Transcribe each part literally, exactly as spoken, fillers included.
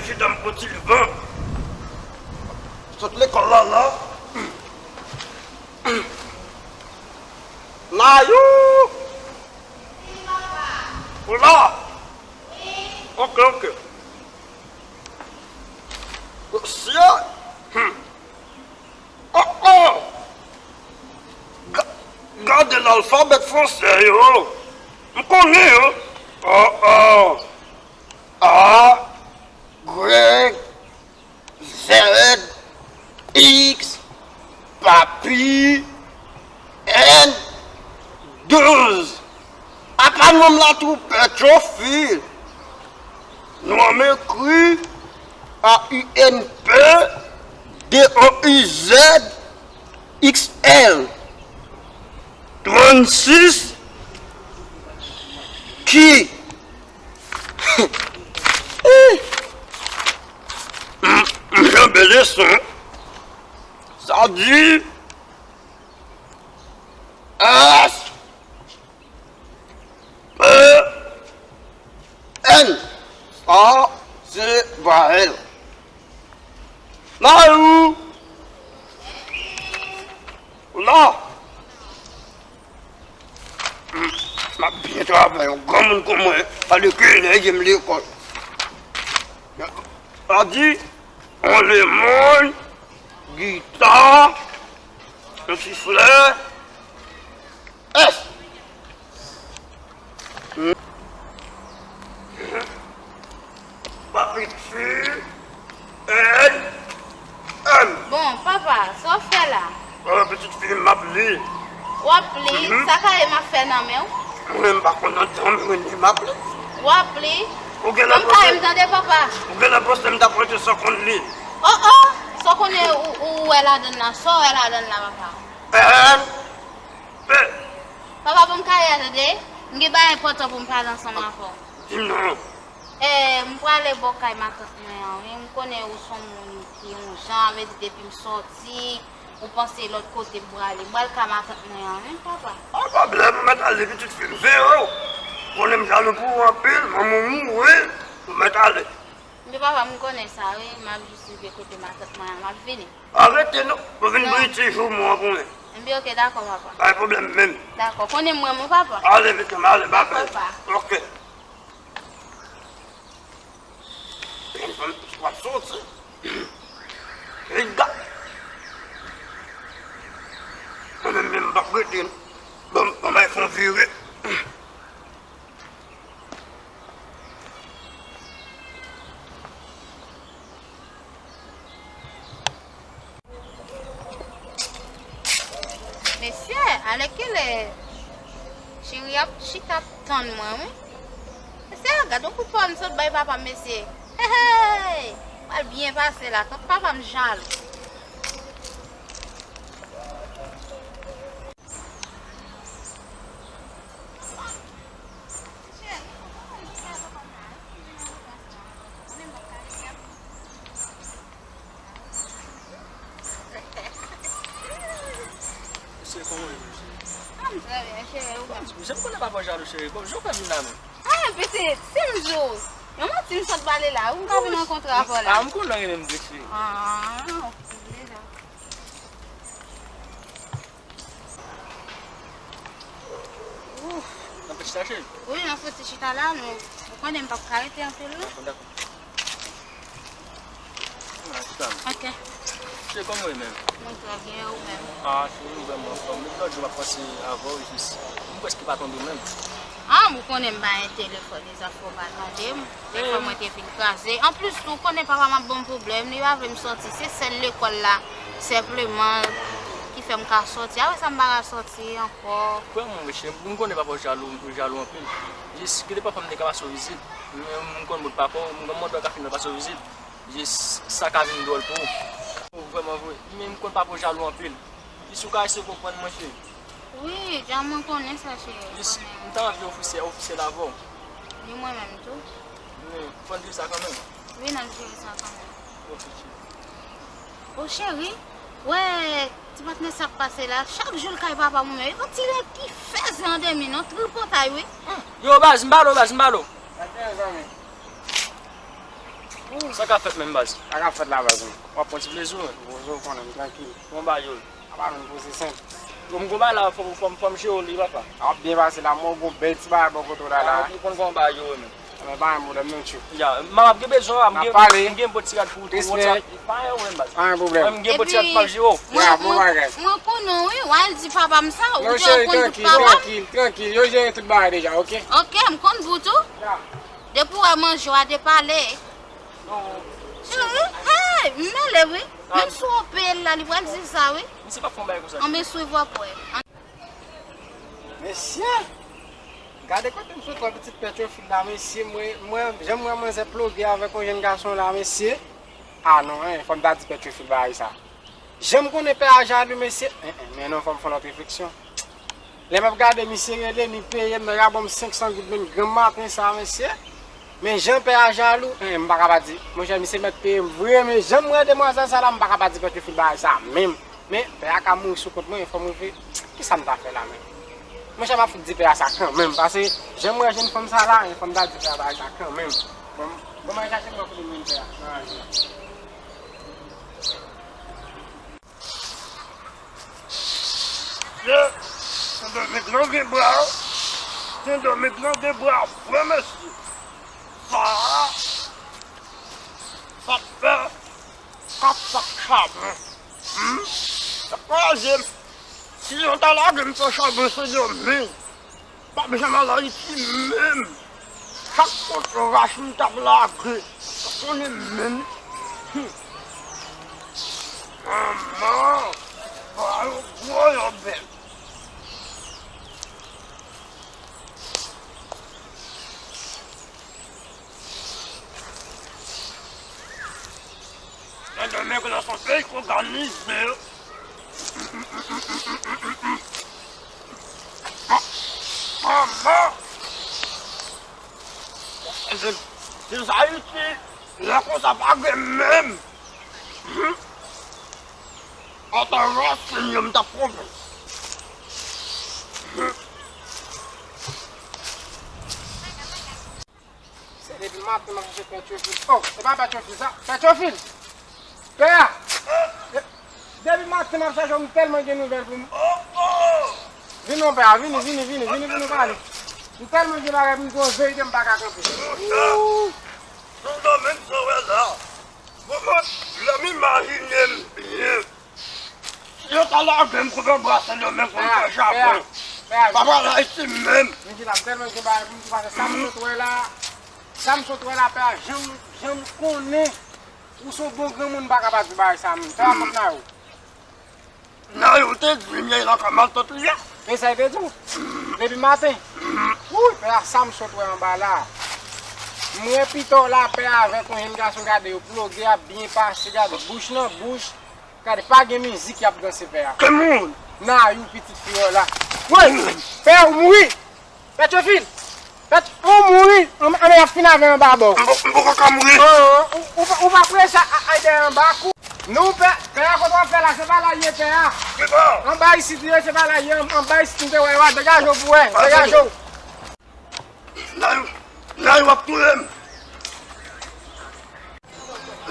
Chita m pran ti van. Sot lekòl la la. Mayou! Ou la? Ok, ok. Mesye! Hmm. Oh, oh! Ga- Gade lalfabè fransè yo! M konnen yo! Oh, oh! A, grèk, Z, X, papi, N, douz. Apa non m la tou Petro Phil. Non m ekri A U N P D O U Z X L trannsis ki M, m janbe leson. Sa di S E N. Sa se vayèl. Mayou. Ou la? M ap byen travay, yon granmoun kon mwen, pa de kilè m lekòl. Sa di, yon lemòn, gita, yon ti flè, S. Papiti, N, M. Bon, papa, sa w fè la? Bon, pitit fi m, m ap li. W ap li? Mhm. Sa kare m ap fè nan men w? Mwen, m pa konn nan tan, mwen, m ap li. W ap li? Ou gen lè panse m tande, papa. Ou gen lè panse m t ap rete san konn li. Oh, oh! Sa w konnen ou, ou wè ladann la? Sa w wè ladann la, papa? M, P. Papa, ban m kare a, tande. M gen bagay enpòtan pou m pale ansanm avè w. Di m non. Eh, m prale bò kay matant mwen an, wi. M konnen ou se yon moun ki yon jan, vle di depi m sòti, ou panse lòt kote m prale. M pral kay matant mwen an, wi, papa. Pa pwoblèm, ou mèt ale, pitit fi m, veye w. Konnen m jalou pou ou anpil, manman w mouri, ou mèt ale. Ebyen, papa, m konnen sa, wi. M ap jis rive kote matant mwen an, m ap vini. Arete non, pou vin bri ti joumou an pou mwen. Ebyen, ok, dakò, papa. Pa gen pwoblèm menm. Dakò, konnen m renmen w, papa. Ale, pitit m, ale, bye bye. Dakò, papa. Ok. Yon fanm w ap soti. Riga. Mwen menm, menm, m p ap rete non. Bon, bon, bay fon vire. Mesye, alèkile cheri ap chita ap tann mwen, wi. Mesye, gad yon kout pa m sot bay papa m, mesye. Hey, hey! Pral byen pase la, tank papa m jalou. Mesye, kòman w ye, mesye? Ah, m trè byen, cheri, ou menm? Mesye, m konnen papa w jalou, cheri. Bon, jan w fè vin la menm? Ah, pitit, si m di w, yon manti m sot pale la, ou m ka vin rankontre avè w la. Ah, m konnen w renmen m vre, cheri. Ah, ok, deja. Ouf. N ap chita, cheri? Wi, n ap fouti chita la, nou, ou konnen m p ap ka rete anpil, non. Dakò, dakò. N ap chita, non. Ok. Cheri, kòman w ye menm? Mwen trè byen, ou menm? Ah, cheri, m vrèman anfòm. Depi lòt jou, m ap panse avè w, jis, m prèske pa tande w menm. Ah, ou konnen m pa gen telefòn, e zafè w pa tande m. Telefòn mwen te vin kraze. Anplis tou, ou konnen papa m ap ban m pwoblèm, li pa vle m sòti. Se sèl lekòl la, senpleman, ki fè m ka sòti. Apre sa, m pa ka sòti ankò. Kwè mwen, wi, cheri, m konnen papa w jalou, jalou anpil. Jis, kite papa m te ka pase w vizit. M, m konn bout papa w, m konn mande w ka fin nan pase w vizit. Jis, sa ka vin dwòl pou ou. Vrèman vre. Men m konn papa w jalou anpil. Jis ou ka eseye konprann mwen, cheri. Wi, dja mwen konnen sa, cheri. Jis, m ta anvi ofisye, ofisyèl avè w. Ni mwen menm tou. Men, fò n jere sa kanmenm. Wi, n ap jere sa kanmenm. Ok, cheri. O, cheri, wè, ti patnè sa k pase la, chak jou l kay papa mwen, men yon ti nèg ki fèzè an demi, non, tripotay, wi. Hmm. Yo, baz, m pale w, baz, m pale w. Sa k te zanmi? Sa ka fèt menm, baz? Sa ka fèt la, baz mwen. W ap pran ti plezi w, men. Poze w, konnen m trankil. Bon, ba yo. Apa nou poze senp. Bon, m gon bagay la, fò, fò, fò m jere w li, papa. W ap byen pase la, mwen gon bèl ti bagay bò kote w la, la. Ah, ou konn kòman bagay yo ye, men. Men pa gen pwoblèm non, tchou. Ya, m ap gen bezwen w, m gen, m gen bon ti rad pou ou tou, WhatsApp. Pa gen pwoblèm, baz. Pa gen pwoblèm. M gen bon ti rad pou m ap jere w. Ya, bon bagay. Mwen konnen w, wi, w al di papa m sa, ou di w konn tout papa m. Trankil, trankil, yo jere tout bagay deja, oke? Oke, m konn pou tou. Ya. Depi w wè manje w a depale. Cheri, hey, m mele wi. Menm si w peye l la, li pral di l sa wi. Misye p ap fè yon bagay konsa. Anben swiv w ap wè. Mesye! Gade kote m sot wè pitit Pètwofil la, mesye. Mwen, mwen, jan m wè manzè ploge avèk yon jèn gason la, mesye. Ah non, en, fò m ta di Pètwofil bagay sa. Jan m konnen pè a jalou, mesye. En, en, men non, fò m fè yon lòt refleksyon. Lè m ap gade misye rele, ni peye m, nèg la ban m senk san goud menm granm maten sa, mesye. Men jan pè a jalou, en, m pa ka pa di. Monchè, misye mèt peye m vre, men jan m wè demwazèl sa la, m pa ka pa di Pètwofil bagay sa menm. Men pè a ka mouri sou kont mwen, fò m rive. Kisa m ta fè la menm? Monchè, m ap fout di pè a sa kanmenm, paske jan m wè jèn fanm sa la, en, fò m ta di pè a bagay sa kanmenm. Bon, bon, m al chache m wè kote m jwenn pè a nan lari a. Mesye, Sendomeng lan gen bra, Sendomeng lan gen bra vre, mesye. Sa, sa fè kat sak chabon. Hmm? Sa kraze m. Si yo ta lage m fè chabon Sendomeng, m p ap janm al Ayiti menm. Chak kote rache m t ap lage. Ou konnen menm. Hmm. Manman, bra yo gwo, yo bèl. Sendomeng lan se yon peyi k òganize. Manman! Se, se Ayiti, lè konsa pa gen menm. Hmm? Atò, Rasin yo m t ap pwomèt. Hmm. Se depi maten m ap chèche Pè Tchofil. Oh, se pa Pè Tchofil sa? Pè Tchofil! Pè a! De-, depi maten m ap chèche w, m tèlman gen nouvèl pou m. Vini non, pè a, vini, vini, vini, vini pou nou pale. M tèlman gen bagay pou m di w, verite m pa ka kanpe. Monchè, Sendomeng sa w wè la. Bon, mwen, lè m imajine m byen, si yo ta lage m kote bra Sendomeng pou m fè chabon, m pa pral Ayiti menm. M di la, m tèlman gen bagay pou m di, paske sa m sot wè la, sa m sot wè la, pè a, jan m, jan m konnen ou se yon bon granmoun, m pa ka pa di bagay sa menm. Pè a, kot Nayou? Nayou te di m yè l ak matant li a. Men sa l te di w? Depi maten. Wouy, pè a, sa m sot wè anba la. M wè pita w la, pè a, avèk yon jèn gason, gade yo ploge, ap byen pase, gade bouch nan bouch. Gade, pa gen mizik y ap danse, pè a. Ki moun? Nayou, pitit fi w la. Woy! Pè a, ou mouri! Pè Tchofil! Pè Tch-, ou mouri! An, an, y ap fin avè anba bò. M po-, m poko ka mouri. An, ou, ou, ou pa prese a, a, a, dèyè anba kou. Non, pè, pè a, kote w ap fè la, se pa la l ye, pè a. Anba isit li ye, se pa la l ye, an-, anba isit m te wè yo a, degaje w pou wè, degaje w. Nayou, Nayou ap touye m.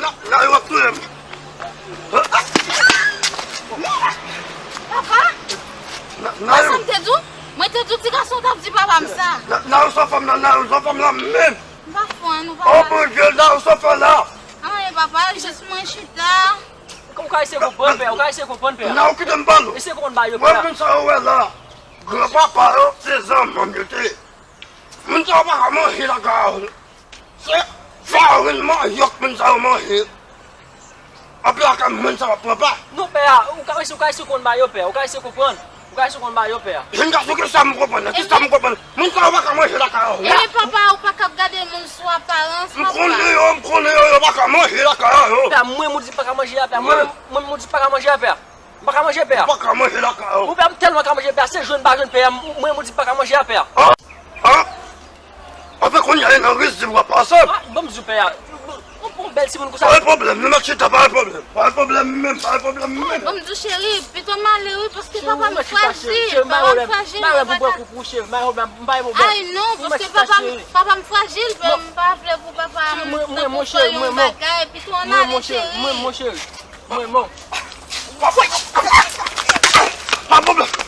Na, Nayou ap touye m. Papa? Na, Nayou. Sa m te di w? Mwen te di w ti gason t ap di papa m sa. Na, Nayou, sa w fè m la, Nayou, sa w fè m la menm. M pa fè anyen, papa. Oh, Bondye, Nayou, sa w fè la? Anyen, papa, jis mwen chita. Ou ka eseye konprann, pè, ou ka eseye konprann, pè. Nayou, kite m pale w. Eseye konprann ba yo, pè. Wè moun sa yo wè la. Granpapa yo, se zanmanm yo te ye. Moun sa yo pa ka manje lakay yo. Se farin manyòk moun sa yo manje. Anpi lakay moun sa yo pran pa. Non, pè a, ou ka eseye, ou ka eseye konprann ba yo, pè a. Ou ka eseye konprann. Ou ka eseye konprann ba yo, pè a. Jèn gason, ki sa m konprann nan? Ki sa m konprann? Moun sa yo pa ka manje lakay yo. Ebyen, papa, ou pa ka ap gade moun sou aparans, papa. M konnen yo, m konnen yo, yo pa ka manje lakay yo. Pè a, mwen, ou di pa ka manje a, pè a. Mwen, mwen, ou di pa ka manje a, pè a. M pa ka manje, pè a. Ou pa ka manje lakay ou. Ou pè a, m tèlman ka manje, pè a. Se jwenn m pa jwenn, pè a. M-, mwen, m di m pa ka manje a, pè a. An? An? Anfen, kounye a, e nan rizib w ap pase. Ah, ban m di w, pè a. Ou, ou, ou, Bèl timoun konsa. Pa gen pwoblèm, non, m ap chita, pa gen pwoblèm. Pa gen pwoblèm menm, pa gen pwoblèm menm. Bon, m di w, cheri, pito m ale wi, paske papa m frajil, papa m frajil, papa m. Ay non, paske papa m, papa m frajil, m pa vle pou papa m tankou fè yon bagay, pito ann ale, cheri. Mwen, mwen, cheri, mwen, mwen, cheri. Mwen, mwen. Pa pwoblèm.